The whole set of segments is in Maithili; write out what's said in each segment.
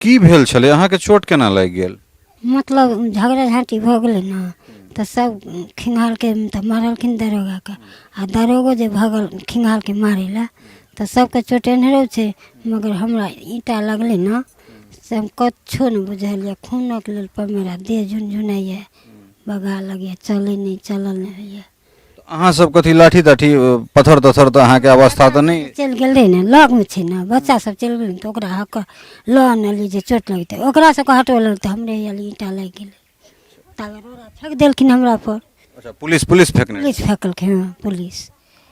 की भेल छलै अहाँके चोट केना लागि गेल मतलब झगड़ा झाँटी भऽ गेलै ने तऽ सब खिंघालके तऽ मारलखिन दरोगाके आ दरोगो जे भगल खिंघालके मारै लए तऽ सबके चोट एन्हरो छै मगर हमरा ईंटा लगलै ने से हम कच्छो नहि बुझलियै खूनक लेल पर मेरा देह झुनझुनाइए बघा लगैए चलै नहि चलल नहि होइए अहाँ सब कथी लाठी ताठी पत्थर तत्थर तऽ अहाँके अवस्था तऽ नहि चलि गेल रहै ने लगमे छै ने बच्चा सब चलि गेलै तऽ ओकरा हक लऽ आनलियै जे चोट लगतै ओकरा सबके हटबऽ तऽ हमरे आयल ईंटा लागि गेलै ताबे रोड़ा फेक देलखिन हमरा पर अच्छा पुलिस पुलिस फेकने पुलिस फेकलखिन हँ पुलिस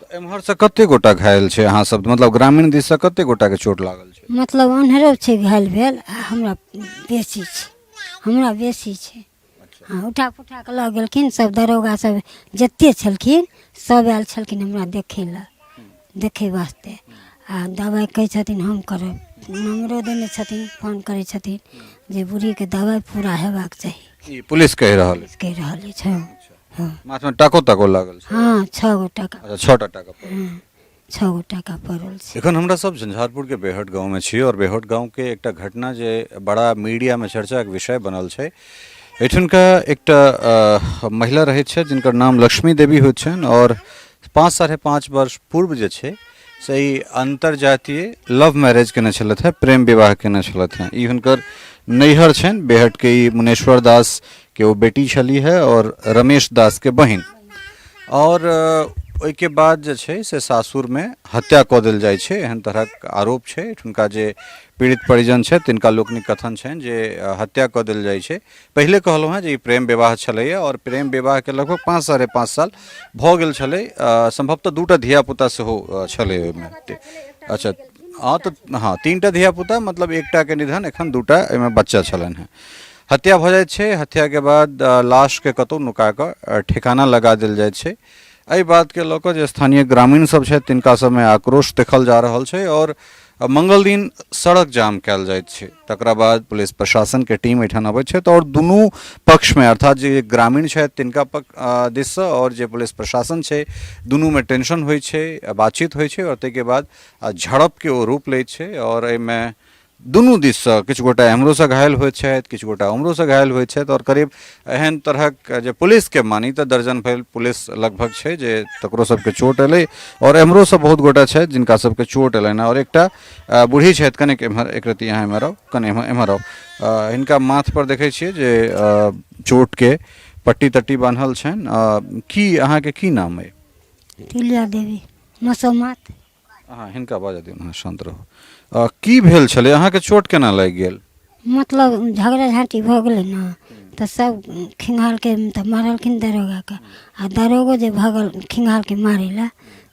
तऽ एम्हरसँ कते गोटा घायल छै अहाँ सब मतलब ग्रामीण दिससँ कते गोटाके चोट लागल छै मतलब अन्हरो छै घायल भेल आ हमरा बेसी छै हमरा बेसी छै हँ उठा पुठा कऽ लऽ गेलखिन सब दरोगा सब जते छलखिन सब आयल छलखिन हमरा देखै लए देखै वास्ते आ दबाइ कहै छथिन हम करब नम्बरो देने छथिन फोन करै छथिन जे बूढ़ीके दबाइ पूरा हेबाक चाही ई पुलिस कहि रहल अछि कहि रहल अछि हँ हँ माथमे टाको ताको लागल छै हँ छओ गो टाका अच्छा छओ टा टाका पड़ल। हँ छओ गो टाका पड़ल छै एखन हमरा सब झंझारपुर के बेहट गांव में छी और बेहट गांव के एकटा घटना जे बड़ा मीडिया में चर्चा के विषय बनल छै एहिठुनका एकटा महिला रहैत छथि जिनकर नाम लक्ष्मी देवी होइत छनि और 5.5 वर्ष पूर्व जे छै से ई अंतर्जातीय लव मैरिज केने छलथि हेँ प्रेम विवाह केने छलथि हेँ ई हुनकर नैहर छनि बेहट के ई मुनेश्वर दास के ओ बेटी छली है और रमेश दास के बहिन आओर ओहिके बाद जे छै से सासुरमे हत्या कऽ देल जाइ छै एहन तरहक आरोप छै एहिठुनका जे पीड़ित परिजन छथि तिनका लोकनिक कथन छनि जे हत्या कऽ देल जाइ छै पहिले कहलहुँ हेँ जे ई प्रेम विवाह छलैए आओर प्रेम विवाहके लगभग 5.5 साल भऽ गेल छलै सम्भवतः दूटा धियापुता सेहो छलै ओहिमे अच्छा हँ तऽ हँ तीनटा धियापुता मतलब एकटाके निधन एखन दूटा एहिमे बच्चा छलनि हेँ हत्या भऽ जाइत छै हत्याके बाद लाशके कतहु नुका कऽ ठेकाना लगा देल जाइत छै एहि बातके लऽ कऽ जे स्थानीय ग्रामीण सब छथि तिनका सबमे आक्रोश देखल जा रहल छै आओर मंगल दिन सड़क जाम कयल जाइत छै तकरा बाद पुलिस प्रशासनके टीम एहिठाम अबैत छथि आओर दुनू पक्षमे अर्थात जे ग्रामीण छथि तिनका पक्ष दिससँ आओर जे पुलिस प्रशासन छै दुनूमे टेंशन होइ छै बातचीत होइ छै आओर ताहिके बाद झड़पके ओ रूप लै छै आओर एहिमे दुनू दिससँ किछु गोटा एम्हरोसँ घायल होइत छथि किछु गोटा ओम्हरोसँ घायल होइत छथि आओर करीब एहन तरहक जे पुलिसके मानी तऽ दर्जन भरि पुलिस लगभग छै जे तकरो सबके चोट एलै आओर एम्हरोसँ बहुत गोटा छथि जिनका सबके चोट एलनि आओर एकटा बूढ़ी छथि कनिक एम्हर एक रत्ती अहाँ एम्हर आउ कनि एम्हर एम्हर आउ हिनका माथपर देखै छियै जे चोटके पट्टी तट्टी बान्हल छनि की अहाँके की नाम अइ तिलिया देवी मसोमात अहाँ हिनका बाजऽ दियौ अहाँ शान्त रहू की भेल छलै अहाँके चोट केना लागि गेल मतलब झगड़ा झाँटी भऽ गेलै ने तऽ सब खिंघालके तऽ मारलखिन दरोगाके आ दरोगो जे भगल खिंघालके मारै लए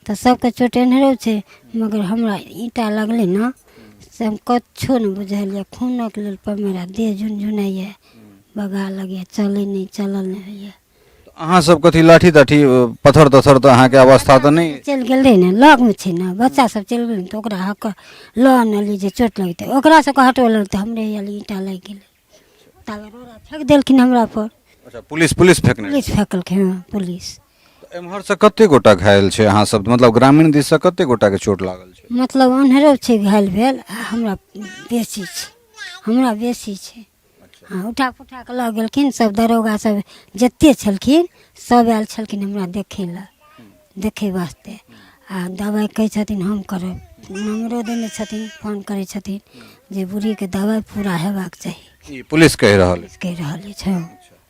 तऽ सबके चोट एन्हरो छै मगर हमरा ईंटा लगलै ने से हम कच्छो नहि बुझलियै खूनक लेल पर मेरा देह झुनझुनाइए बघा लगैए चलै नहि चलल नहि होइए अहाँ सब कथी लाठी ताठी पत्थर तत्थर तऽ अहाँके अवस्था तऽ नहि चलि गेल रहै ने लगमे छै ने बच्चा सब चलि गेलै तऽ ओकरा हक लऽ आनलियै जे चोट लगतै ओकरा सबके हटबऽ लगतै हमरे आयल ईंटा लागि गेलै ताबे रोड़ा फेक देलखिन हमरा पर अच्छा पुलिस पुलिस फेकने पुलिस फेकलखिन हँ पुलिस तऽ एम्हरसँ कते गोटा घायल छै अहाँ सब मतलब ग्रामीण दिससँ कते गोटाके चोट लागल छै मतलब अन्हरो छै घायल भेल आ हमरा बेसी छै हमरा बेसी छै हँ उठा पुठा कऽ लऽ गेलखिन सब दरोगा सब जते छलखिन सब आयल छलखिन हमरा देखै लए देखै वास्ते आ दबाइ कहै छथिन हम करब नम्बरो देने छथिन फोन करै छथिन जे बूढ़ीके दबाइ पूरा हेबाक चाही ई पुलिस कहि रहल अछि कहि रहल अछि हँ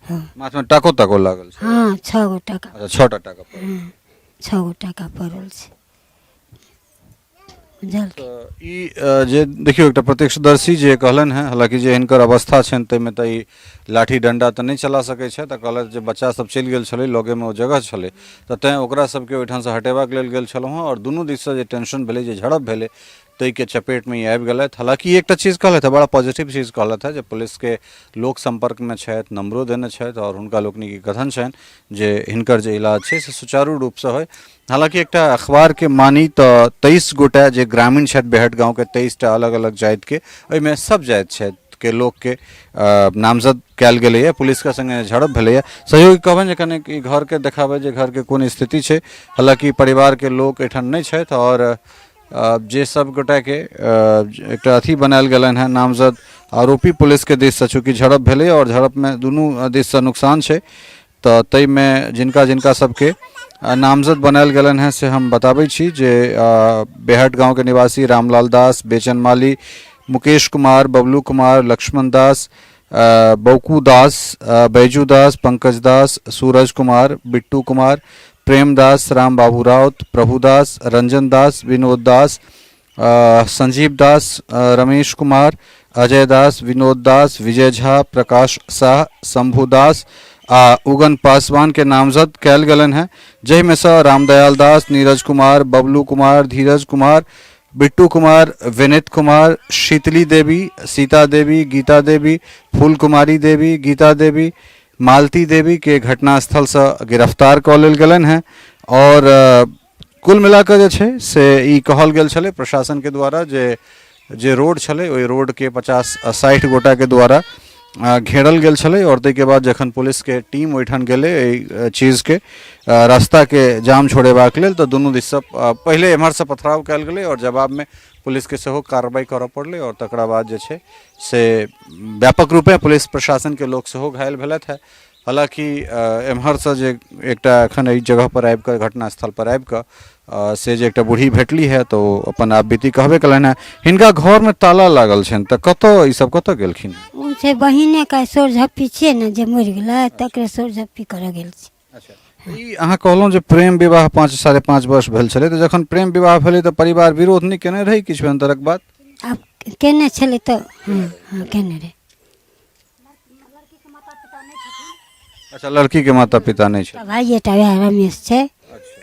हँ माथमे टाको ताको लागल छै हँ छओ गो टाका अच्छा छओ टा टाका पड़ल। हँ छओ गो टाका पड़ल छै बुझल तऽ ई जे देखियौ एकटा प्रत्यक्षदर्शी जे कहलनि हेँ हालाँकि जे हिनकर अवस्था छनि ताहिमे तऽ ई लाठी डण्डा तऽ नहि चला सकै छथि आ कहलथि जे बच्चा सब चलि गेल छलै लगेमे ओ जगह छलै तऽ तैँ ओकरा सबके ओहिठामसँ हटेबाक लेल गेल छलहुँ हेँ आओर दुनू दिससँ जे टेंशन भेलै जे झड़प भेलै ताहिके चपेटमे ई आबि गेलथि हालाँकि एकटा चीज कहलथि हँ बड़ा पॉजिटिव चीज कहलथि हँ जे पुलिसके लोक सम्पर्कमे छथि नम्बरो देने छथि आओर हुनका लोकनिक कथन छनि जे हिनकर जे इलाज छै से सुचारू रूपसँ होइ हालाँकि एकटा अखबारके मानी तऽ 23 गोटा जे ग्रामीण छथि बेहट गाँवके 23टा अलग अलग जातिके ओहिमे सब जाति छथि के लोकके नामजद कयल गेलैए पुलिसके सङ्गे झड़प भेलैए सहयोगी कहबनि जे कनिक ई घरके देखाबै जे घरके कोन स्थिति छै हालाँकि परिवारके लोक एहिठाम नहि छथि आओर जे सब गोटाके एकटा अथी बनायल गेलनि हेँ नामजद आरोपी पुलिसके दिससँ चूँकि झड़प भेलै आओर झड़पमे दुनू दिससँ नुकसान छै, तऽ ताहिमे जिनका जिनका सबके नामजद बनायल गेलनि हेँ से हम बताबै छी जे बेहट गाँवके निवासी रामलाल दास, बेचन माली, मुकेश कुमार, बबलू कुमार, लक्ष्मण दास, बौकू दास, बैजू दास, पंकज दास, सूरज कुमार, बिट्टू कुमार, प्रेम दास, राम बाबू राउत, प्रभु दास, रंजन दास, विनोद दास, संजीव दास, रमेश कुमार, अजय दास, विनोद दास, विजय झा, प्रकाश शाह, शंभू दास आ उगन पासवान के नामजद कयल गेलनि हेँ, जाहिमे सँ रामदयाल दास, नीरज कुमार, बबलू कुमार, धीरज कुमार, बिट्टू कुमार, विनीत कुमार, शीतली देवी, सीता देवी, गीता देवी, फूल कुमारी देवी, गीता देवी, मालती देवी के घटनास्थलसँ गिरफ्तार कऽ लेल गेलनि हेँ। आओर कुल मिलाकऽ जे छै से ई कहल गेल छलै प्रशासनके द्वारा जे जे रोड छलै ओहि रोडके 50-60 गोटाके द्वारा घेरल गेल छलै आओर ताहिके बाद जखन पुलिसके टीम ओहिठाम गेलै एहि चीजके रास्ताके जाम छोड़ेबाक लेल, तऽ दुनू दिससँ पहिले एम्हरसँ पथराव कयल गेलै आओर जवाबमे पुलिसके सेहो कार्रवाइ करऽ पड़लै। आओर तकरा बाद जे छै से व्यापक रूपे पुलिस प्रशासनके लोक सेहो घायल भेलथि हेँ। हालाँकि एम्हरसँ जे एकटा एखन एहि जगहपर आबि कऽ घटनास्थलपर आबि कऽ से जे एकटा बूढ़ी भेटली है तऽ ओ अपन आपबीती कहबे कयलनि हेँ। हिनका घरमे ताला लागल छनि, तऽ कतऽ ई सब कतऽ गेलखिन? ओ छै बहिनेके सोर झप्पी छियै ने, जे मरि गेलै तकरे सोर झप्पी करऽ गेल छै। अच्छा, ई अहाँ कहलहुँ जे प्रेम विवाह 5-5.5 वर्ष भेल छलै, तऽ जखन प्रेम विवाह भेलै तऽ परिवार विरोध नहि केने रहै किछु एहन तरहक बात? आब केने छलै तऽ हँ हँ केने रहै। अच्छा, लड़कीके माता पिता नहि छै? भाइएटा वएह रमेश छै।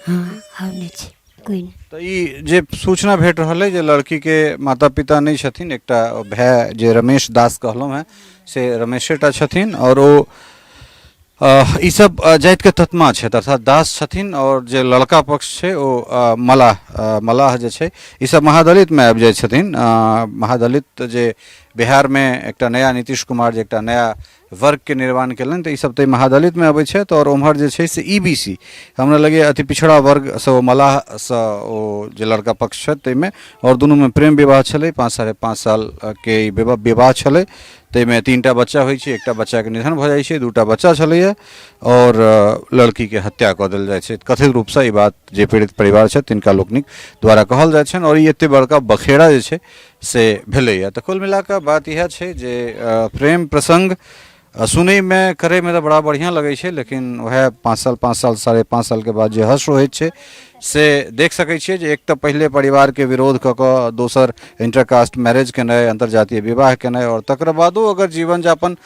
हँ, आओर नहि छै कोइ नहि। तऽ ई जे सूचना भेट रहल अइ जे लड़कीके माता पिता नहि छथिन, एकटा भाय जे रमेश दास कहलहुँ हेँ से रमेशेटा छथिन आओर ओ ई सब जातिके तत्मा छथि, अर्थात दास छथिन। आओर जे लड़का पक्ष छै ओ मलाह, मलाह जे छै ई सब महादलितमे आबि जाइ छथिन। महादलित जे बिहारमे एकटा नया नीतीश कुमार जे एकटा नया वर्गके निर्माण केलनि, तऽ ईसब तऽ महादलितमे अबै छथि। आओर ओम्हर जे छै से ई बी सी, हमरा लगैए अति पिछड़ा वर्गसँ ओ मलाहसँ ओ जे लड़का पक्ष छथि ताहिमे, आओर दुनूमे प्रेम विवाह छलै। 5-5.5 सालके ई विवाह छलै, ताहिमे 3टा बच्चा होइ छै, एकटा बच्चाके निधन भऽ जाइ छै, 2टा बच्चा छलैए आओर लड़कीके हत्या कऽ देल जाइ छै कथित रूपसँ। ई बात जे पीड़ित परिवार छथि तिनका लोकनिक द्वारा कहल जाइ छनि। आओर ई एतेक बड़का बखेड़ा जे छै से भेलैए। तऽ कुल मिलाकऽ बात इएह छै जे प्रेम प्रसङ्ग सुनैमे करैमे तऽ बड़ा बढ़िआँ लगै छै, लेकिन वएह 5 साल 5 साल 5.5 सालके बाद जे हश्र होइत छै से देख सकै छियै जे एक तऽ पहिले परिवारके विरोध कऽ कऽ दोसर इंटरकास्ट मैरेज केनाइ, अन्तर्जातीय विवाह केनाइ, आओर तकर बादो अगर जीवन यापन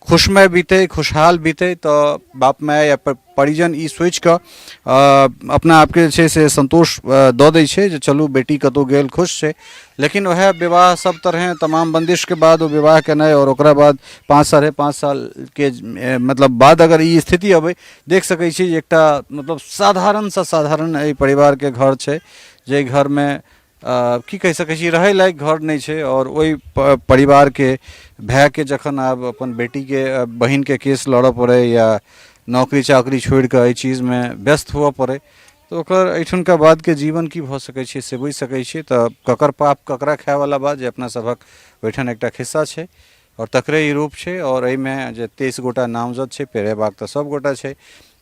खुशमय बीतै, खुशहाल बीतै, तऽ बाप माय या परिजन ई सोचिकऽ अपना आपके जे छै से सन्तोष दऽ दै छै जे चलू बेटी कतहु गेल खुश छै। लेकिन वएह विवाह सब तरहे तमाम बन्दिशके बाद ओ विवाह केनाइ आओर ओकरा बाद 5-5.5 सालके मतलब बाद अगर ई स्थिति अबै, देख सकै छी जे एकटा मतलब साधारणसँ साधारण एहि परिवारके घर छै, जाहि घरमे की कहि सकै छी रहै लायक घर नहि छै। आओर ओहि परिवारके भायके जखन आब अपन बेटीके बहिनके केस लड़ऽ पड़ै या नौकरी चाकरी छोड़िकऽ एहि चीजमे व्यस्त हुअ पड़ै, तऽ ओकर एहिठुनका बादके जीवन की भऽ सकै छै से बुझि सकै छियै। तऽ ककर पाप ककरा खायवला बात जे अपना सभक ओहिठाम एकटा खिस्सा छै आओर तकरे ई रूप छै। आओर एहिमे जे 23 गोटा नामजद छै, पेरेबाक तऽ सभ गोटा छै,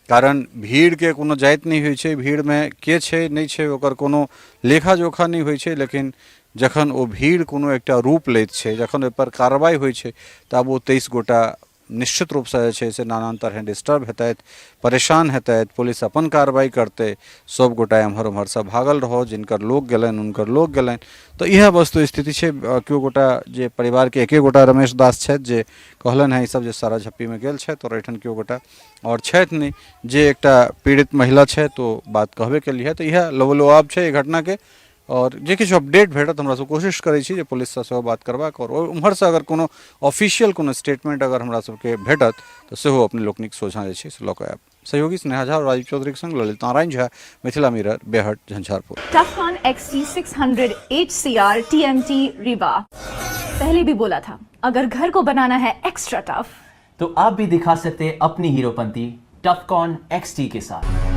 कारण भीड़के कोनो जाति नहि होइ छै, भीड़मे के छै नहि छै ओकर कोनो लेखा जोखा नहि होइ छै। लेकिन जखन ओ भीड़ कोनो एकटा रूप लैत छै, जखन ओहिपर कार्रवाइ होइ छै, तऽ आब ओ 23 गोटा निश्चित रूपसँ जे छै से नानान तरहे डिस्टर्ब हेतथि, परेशान हेतथि, पुलिस अपन कार्रवाइ करतै, सभ गोटा एम्हर ओम्हरसँ भागल रहौ, जिनकर लोक गेलनि हुनकर लोक गेलनि। तऽ इएह वस्तु स्थिति छै। केओ गोटा जे परिवारके एके गोटा रमेश दास छथि जे कहलनि हेँ ईसब जे सारा झप्पीमे गेल छथि, आओर एहिठाम केओ गोटा आओर छथि नहि, जे एकटा पीड़ित महिला छथि ओ बात कहबे केली हँ। तऽ इएह लबोलुआब छै एहि घटनाके। आओर जे किछु अपडेट भेटत हमरा सब कोशिश करै छी जे पुलिससँ सेहो बात करबाक, आओर ओम्हरसँ अगर कोनो ऑफिशियल कोनो स्टेटमेंट अगर हमरा सबके भेटत तऽ सेहो अपने लोकनिक सोझाँ जे छै से लऽ कऽ आयब। सहयोगी स्नेहा झा और राजीव चौधरीके संग Lalit Narayan Jha, Mithila mirror, Behat, Jhanjharpur. Tufcon XT600 HCR TMT Rewa। पहले भी बोला था, अगर घर को बनाना है एक्स्ट्रा टफ तो आप भी दिखा सकते हैं अपनी हीरोपंती टफकॉन XT के साथ।